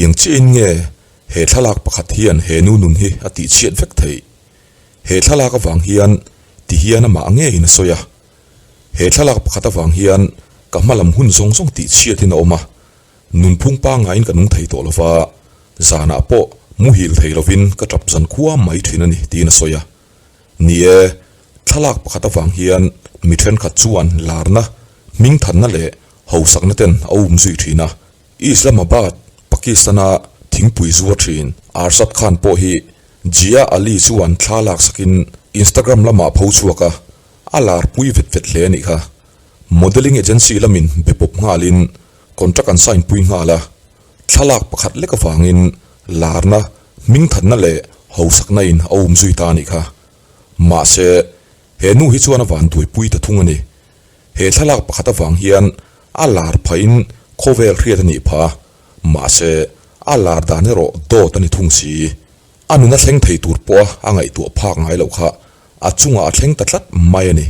Engtiang chiahin nge he thlalak pakhat hian he nu nun hi a tihchhiat vek theih? He thlalak avang hian ti hian amah ngeiin a sawi a. He thlalak pakhat avang hian ka hma lam hun zawng zawng tihchhiatin a awm a, nunphung pangaiin ka nung thei tawh lo va, zanah pawh muhil thei lovin ka tap zan khua mai thin a ni tiin a sawi a. Ni e, thlalak pakhat avang hian mi thenkhat chuan larna, hmingthanna leh hausakna ten a um zui thin a. Islamabad, Pakistan-a thingpui zuar thin Arshad Khan pawh hi Jia Ali chuan thla laksakin Instagram lamah pho chhuak a, a lar pui vet vet hle a nih kha. Modelling agency lamin be pawp nghalin contract an sign pui nghal a, thlalak pakhat lek avangin larna, hmingthanna leh hausakna in a um zui ta a nih kha. Mahse, he nu hi chuan a vanduai pui ta thung a ni. He thlalak pakhat avang hian a lar phahin khawvel hriat a nih phah a, mahse, a lar dan erawh dawt a ni thung si. A nuna thleng thei tur pawha a ngaihtuah phak ngai loh kha a chungah a thleng ta tlat mai a ni.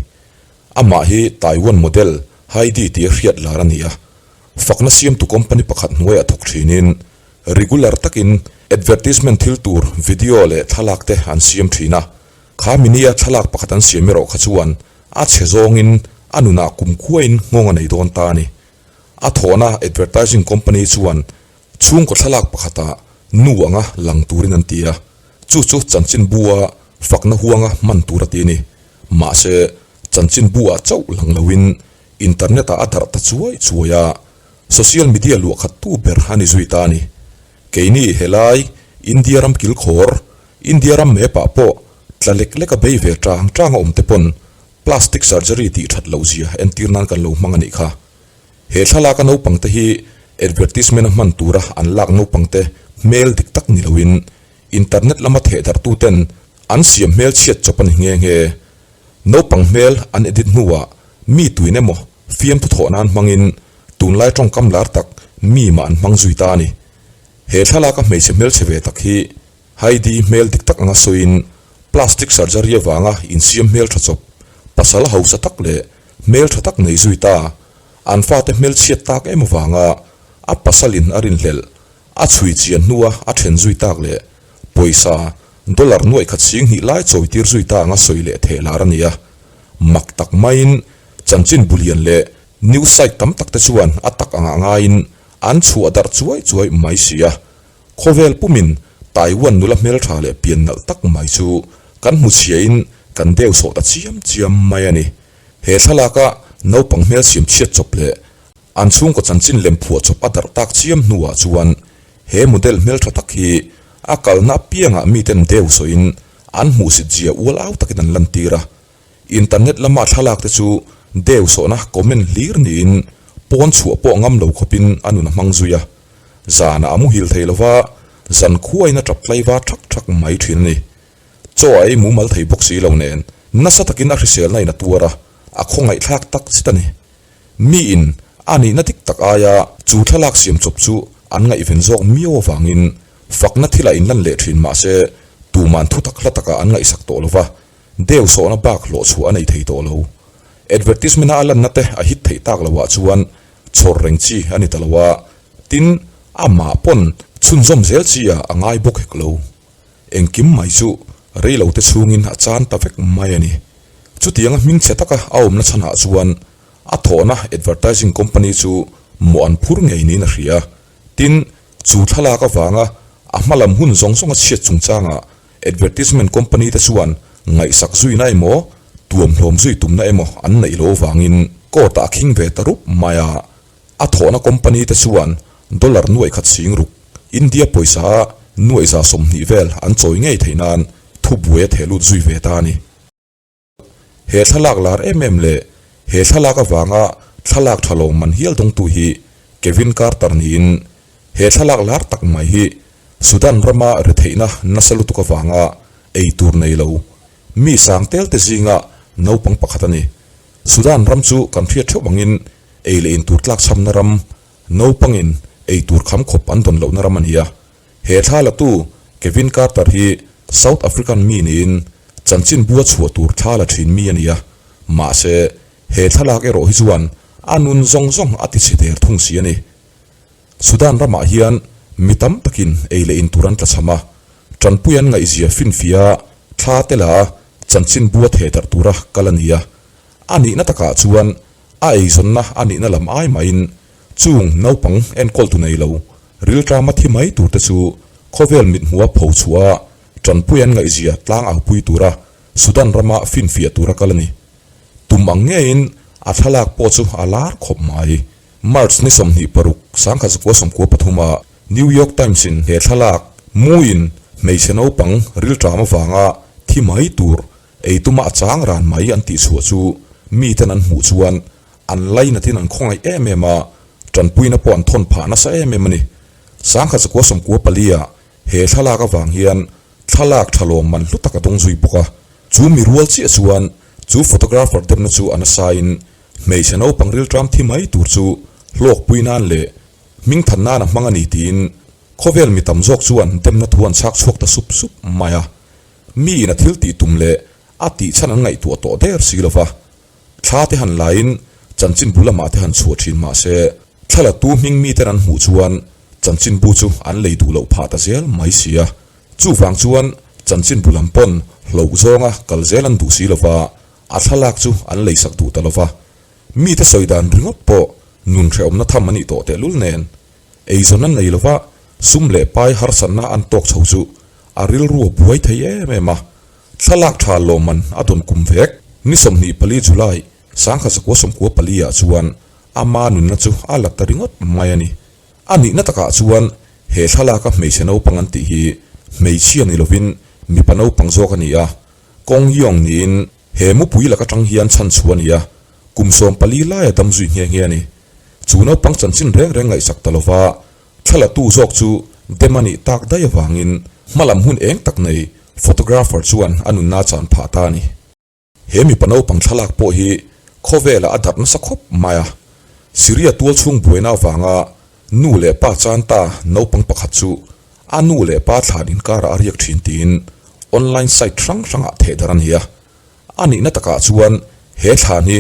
Amah hi Taiwan model Heidi tia hriat lar a ni a, fakna siamtu company pakhat hnuaiah thawk thinin regular takin advertisement thil tur video leh thlalak te an siam thin a. Kha minia thlalak pakhat an siam erawh kha chuan a chhe zawngin a nunah kumkhuain nghawng a nei dawn ta a ni. A thawhna advertising company chuan chhungkaw thlalak pakhatah nu anga lang turin an ti a, chu chu chanchinbua fakna huanga hman tur a ti a ni. Mahse, chanchinbuah chauh lang loin internet-ah a darh ta chuai chuai a, social media luahkhattu ber a ni zui ta a ni. Keini helai India ram kilkhawr, India ram map-ah pawh tla lek lek a bei ve tang tang a awm te pawn plastic surgery tih that loh zia entir nan kan lo hmang a nih kha. He thlalaka naupang te hi advertisement a hman tura an lak naupang te hmel dik tak ni loin internet lama thehdarh tu ten an siam hmel chhiat chawp a ni nghe nghe. Naupang hmel an edit hnuah mi tuin emaw fiamthu thawh nan hmangin tunlai tawngkam lar tak mi mah an hmang zui ta a ni. He thlalaka hmeichhe hmelchhe ve tak hi Heidi hmel dik tak anga sawiin plastic surgery avanga insiam hmel tha chawp, pasal hausa tak leh hmel tha tak nei zui ta, an fate hmelchhiat tak em avanga a pasalin a rinhlelh, a chhui chian hnua a then zui tak leh pawisa dollar nuaih khat 2000 lai chawitir zui ta anga sawi leh theh lar a ni a. Mak tak maiin chanchin bulian leh news site tam tak te chuan a tak angah ngaiin an chhuah darh chuai chuai mai si a. Khawvel pumin Taiwan nula hmeltha leh pian nalh tak mai chu kan hmu chhiain kan deu sawh ta chiam chiam mai a ni. He thlalaka naupang hmel siam chhiat chawp leh an chhungkaw chanchin lem phuah chawp a darh tak chiam hnuah chuan he model hmeltha tak hi a kalna apiangah miten deu sawiin an hmuhsit zia ual au takin an lantir a. Internet lama thlalak te chu deu sawhna comment hlir niin pawn chhuah pawh ngam lo khawpin a nun a hmang zui a. Zanah a muhil thei lova, zan khuain a tap tlaiva thak thak mai thin a ni. Chaw a ei mumal thei bawk si lo nen, nasa takin a hriselna in a tuar a, a khawngaihthlak tak zet a ni. Miin a nihna dik tak aia chu thlalak siam chawp chu an ngaihven zawk miau avangin fakna thilah inlan leh thin mah se tuman thu tak hla takah an ngaihsak tawh lova, deu sawhna bak hlawh chhuah a nei thei tawh lo. Advertisement-a a lanna te a hit theih tak loah chuan chhawr reng chi a ni ta lo a, tin, amah pawn chhunzawm zel chi ah a ngai bawk hek lo. Engkim mai chu rei lo te chhungin a chan ta vek mai a ni. Chutianga hmingchhe taka a awmna chhanah chuan a thawhna advertising company chu mawh an phur ngei niin a hria. Tin, chu thlalak avanga a hma lam hun zawng zawng a chhiat chungchangah advertisement company te chuan ngaihsak zuina emaw, tuamhlawm zui tumna emaw an neih loh avangin court ah a khing ve ta rup mai a. A thawhna company te chuan dollar nuaih khat sing ruk, India pawisa a nuaih 120 vel an chawi ngei theih nan thubuai a theh lut zui ve ta a ni. He thlalak lar em em leh he thlalak avanga thlalak tha lo man hial dawngtu hi Kevin Carter niin he thlalak lar tak mai hi Sudan rama retheihna nasa lutuk avanga ei tur nei lo mi sang tel te zinga naupang pakhat a ni. Sudan ram chu kan hriat theuh angin ei leh in tur tlak chhamna ram, naupangin ei tur kham khawp an dawn lohna ram a ni a. He thla latu Kevin Carter hi South African mi niin chanchin bua chhuah tur thla la thin mi a ni a, mahse he thlalak erawh hi chuan a nun zawng zawng a ti chhe der thung si a ni. Sudan ramah hian Mi tam takin ei leh in tur an tlachham a, tanpui an ngaihzia finfia thla te la a chanchinbu a theh darh tura kal a ni a. A nihna takah chuan a eizawnna a nihna lam ai mahin chung naupang enkawltu nei lo rilṭama thi mai turte chu khawvel mithmuha pho chhuah a tanpui an ngaihzia tlang aupui tura Sudan rama finfiah tura kal a ni. Tum ang ngeiin a thlalak pawh chu a lar khawp mai. March ni 26, 1993 a New York Times in he thlalak muin hmeichhe naupang rilṭam avanga thi mai tur ei tuma a chang ran mai an tih chhuah chu miten an hmuh chuan an lainatin an khawngaih em em a, tanpuina pawh an thawn phah nasa em em a ni. 1994 ah he thlalak avang hian thlalak tha lawm man hlu tak a dawng zui bawk a, chu mi rual chiah chuan chu photographer demna chu a nasain Hmeichhe naupang rilṭam thi mai tur chu hlawkpui nan leh hmingthan nan a hmang a ni tiin khawvel mi tam zawk chuan demna thu an chhak chhuak ta sup sup mai a. Miin a thil tih tum leh a tih chhan an ngaihtuah tawh der si lo va. Thla te han laiin chanchinbu lamah te han chhuah thin mah se thlalatu hming miten an hmuh chuan chanchinbu chu an lei duh loh phah ta zel mai si a. Chuvang chuan chanchinbu lam pawn hloh zawnga kal zel an duh si lo va, A thlalak chu an leisak duh ta lova, mite sawi dan ringawt pawh nun hrehawmna tham a nih tawh tehlul nen, eizawn an nei lova sum leh pai harsatna an tawk chho chu a rilru a buai thei em em a. Thlalak tha lawmman a dawn kum vek. Ni 24 July 1994 ah chuan ama nunna chu a la ta ringawt mai a ni. A nihna takah chuan he thlalaka hmeichhe naupang an tih hi hmeichhia ni lovin mipa naupang zawk a ni a, Kawng Yong niin he mupui lak atang hian chhan chhuah a ni a, kum 14 laia dam zui nghe nghe a ni. Chu naupang chanchin reng reng ngaihsak ta lova thlalatu zawk chu dem a nih tak daih avangin hmalam hun eng tak nei photographer chuan a nunna a chan phah ta a ni. He mipa naupang thlalak pawh hi khawvelah a darh nasa khawp mai a, Syria tual chhung buaina avanga nu leh pa chan ta naupang pakhat chu A nu leh pa thlan inkarah a riak thin tiin online site hrang hrangah thehdarh a ni a. A nihna takah chuan he thlan hi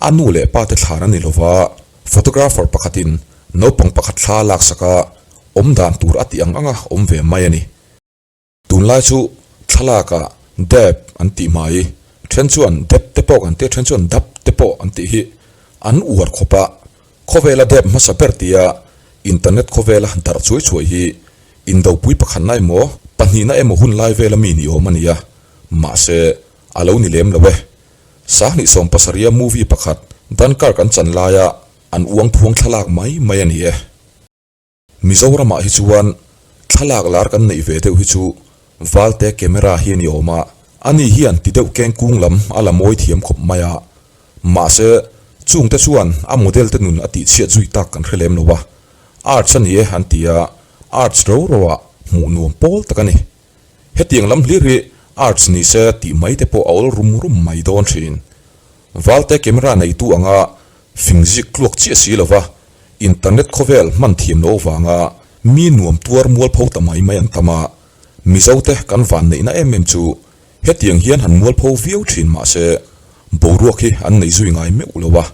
a nu leh pa te thlan a ni lova, photographer pakhatin naupang pakhat thla a laksak a, awm dan tur a tih ang anga awm ve mai a ni. Tunlai chu thlalakah dap an tih mai, then chuan dep te pawh kan ti a, then chuan dap te pawh an tih hi an uar khawp a. Khawvela dep hmasa ber tia internet khawvela darh chuai chuai hi indopui pakhatna emaw pahnihna emaw hun lai vela mi ni awm a ni a, mahse a lo ni lem lo e. 2070 a movie pakhat Dunkirk an chan laia an uang phuang thlalak mai mai a ni e. Mizoramah hi chuan thlalak lar kan neih ve deuh hi chu Valte camera hi a ni awm a, ani hian ti deuh keng kung lam a la mawi thiam khawp mai a. Mahse, chungte chuan a model te nun a tihchhiat zui tak kan hre lem lo a, Arts a ni e an ti a, Arts ro ro ah hmuh nuam pawl tak a ni. Hetiang lam hlir hi Arts ni se tih mai te pawh a awl rum rum mai dawn thin. Valte camera neitu anga fing zik tluak chiah si lova internet khawvel hman thiam loh avanga mi nuam tuar mualpho ta mai mai an tam a, Mizote kan vanneihna em em chu hetiang hian han mualpho viau thin mah se boruak hi an nei zui ngai meuh lo a,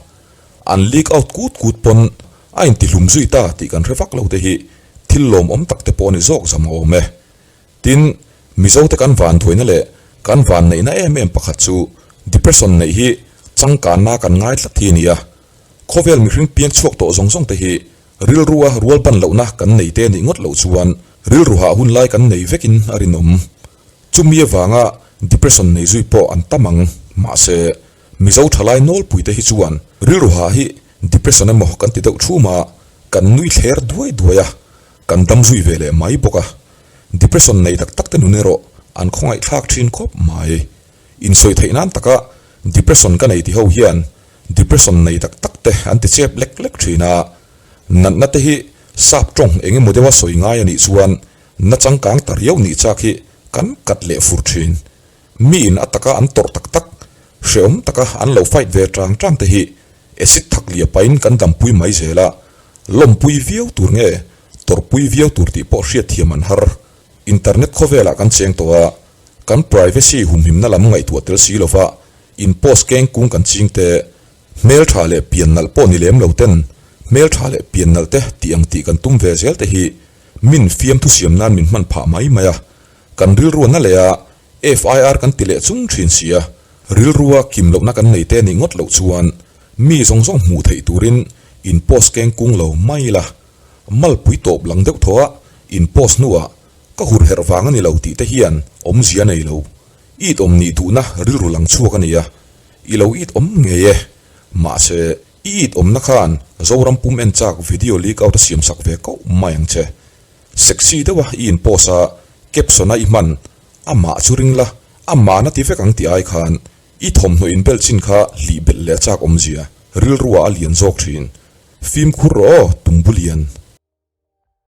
an leak out kut kut pawn a intihlum zui ta tih kan hre vak lo te hi thil lawmawm tak te pawh a ni zawk zam a awm e. Tin, Mizote kan vanduaina leh kan vanneihna em em pakhat chu depression neih hi changkanna kan ngai tlat hi a ni a. Khawvel mihring piang chhuak tawh zawng zawng te hi rilrua rual ban lohna kan nei te nih ngawt loh chuan rilru hah hun lai kan nei vekin a rinawm. Chumi avanga depression nei zui pawh an tam ang. Mahse, Mizo thalai nawlpui te hi chuan rilru hah hi depression emaw kan ti deuh thum a, kan nui thler duai duai a, kan dam zui ve leh mai bawk a. Depression nei tak tak te nun erawh an khawngaihthlak thin khawp mai. Insawi theih nan taka depression ka nei ti ho hian depression nei tak tak te an ti chep lek lek thin a. Natna te hi sap tawng eng emaw deuha sawi ngai a nih chuan na changkang ta riau nih chak hi kan kat leh fur thin. Miin a taka an tawrh tak tak, hrehawm taka an lo fight ve tang tang te hi acid thak lia pahin kan dampui mai zel a, lawmpui viau tur nge tawrhpui viau tur tih pawh hriatthiam an har. Internet khawvelah kan cheng tawh a, kan privacy humhimna lam ngaihtuah tel si lova in post keng kung kan ching te, hmeltha leh pian nalh pawh ni lem lo ten hmeltha leh pian nalh te tih ang tih kan tum ve zel te hi. Min fiamthu siam nan min hman phah mai mai a. Kan rilru a na leh a, FIR kan ti leh chung thin si a. Rilrua kim lohna kan nei te nih ngawt loh chuan mi zawng zawng hmuh theih turin in post keng kung lo mai ila. Malpui tawp lang deuh thaw a, in post hnuah ka hur herh vang a ni lo tih te hian awmzia nei lo. It awm nih duhna rilru lang chhuak a ni a, i lo it awm ngei e. Mahse, i it awmna khan Zoram pum en chak video leak out a siam sak ve koh mai ang che. Sexy deuha i in post a, caption a i hman, amah chu ring la, amahna ti vek ang tih ai khan i thawmhnaw inbel chin kha hlih belh leh a chak awmzia rilruah a lian zawk thin. Fimkhur rawh aw, Tumbulian.